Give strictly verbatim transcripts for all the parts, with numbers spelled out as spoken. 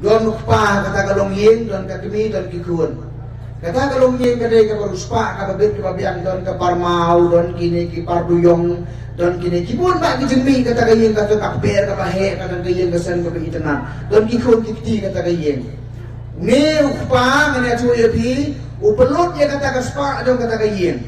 Don u kpa kata ka longïing, don ka kmie, don ki khun. Kata ka longïing ka dei kaba riewspah, kaba bit kaba biang, don ka parmaw, don kine ki parduyong, don kine ki bun bah ki jingmih kata ka ïing, kata ka kper kaba heh, kata ka ïing ka sem kaba itynnad. Don ki khun ki kti kata ka ïing. Une u kpa ngan ïathuh ïa phi, u pynlut ïa kata ka spah jong kata ka ïing.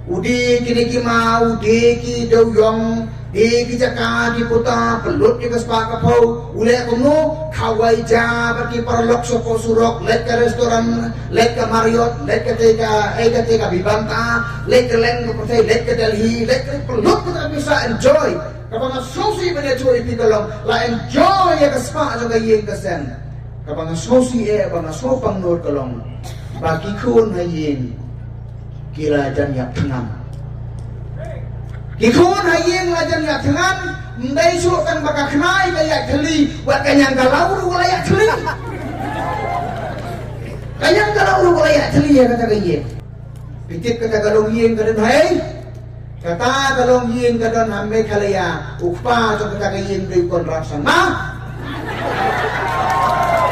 U die kine ki maw, u die ki dewïong, die ki jaka ki puta, pynlut ïa ka spah ka phew. U leh kumno? Khawai ja bad ki paralok shapoh surok, leit ka restaurant, leit ka Marriott, leit kata ka, eh, kata ka Vivanta, leit ka leng ka pyrthei, leit ka Delhi, leit ka, pynlut kata ka pisa, enjoy. Kaba nga sngewsih ban ïathuh ïa phi ka long, la enjoy ïa ka spah jong ka ïing ka sem. Kaba nga sngewsih eh, ba nga sngewpang nud ka long, ba ki khun ha ïing ki la jan ïap thngan. Ki khun ha ïing la jan ïap thngan. Ym dei shuh tang ba ka khnai ka ïaid thylli, wat ka ñiang ka law ruh ka la ïaid thylli. Ka ñiang ka law ruh ka la ïaid thylli ïa kata ka ïing. Phi tip kata ka longïing ka don ha ei? Kata ka longïing ka don ha Meghalaya. U kpa jong kata ka ïing dei u Conrad Sangma.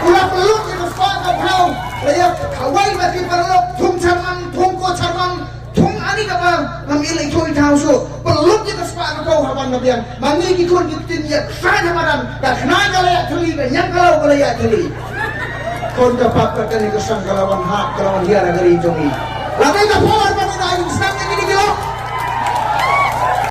U la pynlut ïa ka spah ka phew, la ïa khawai bad ki paralok, thung German, thung ko German, thung ani kaba ngam ïohi ïa ka thaw shuh. Pynlut ïa ka spah ka phew ha ban ka biang. Ma ngi ki khun ki ktien ïa khlaiñ ha madan, ka khnai ka la ïaid thylli, ka ñiang ka law ka la ïaid thylli. Khun ka pap ka kane ka sang ka la wan hap, ka la wan hiar ha ka ri jong ngi. La dei ka por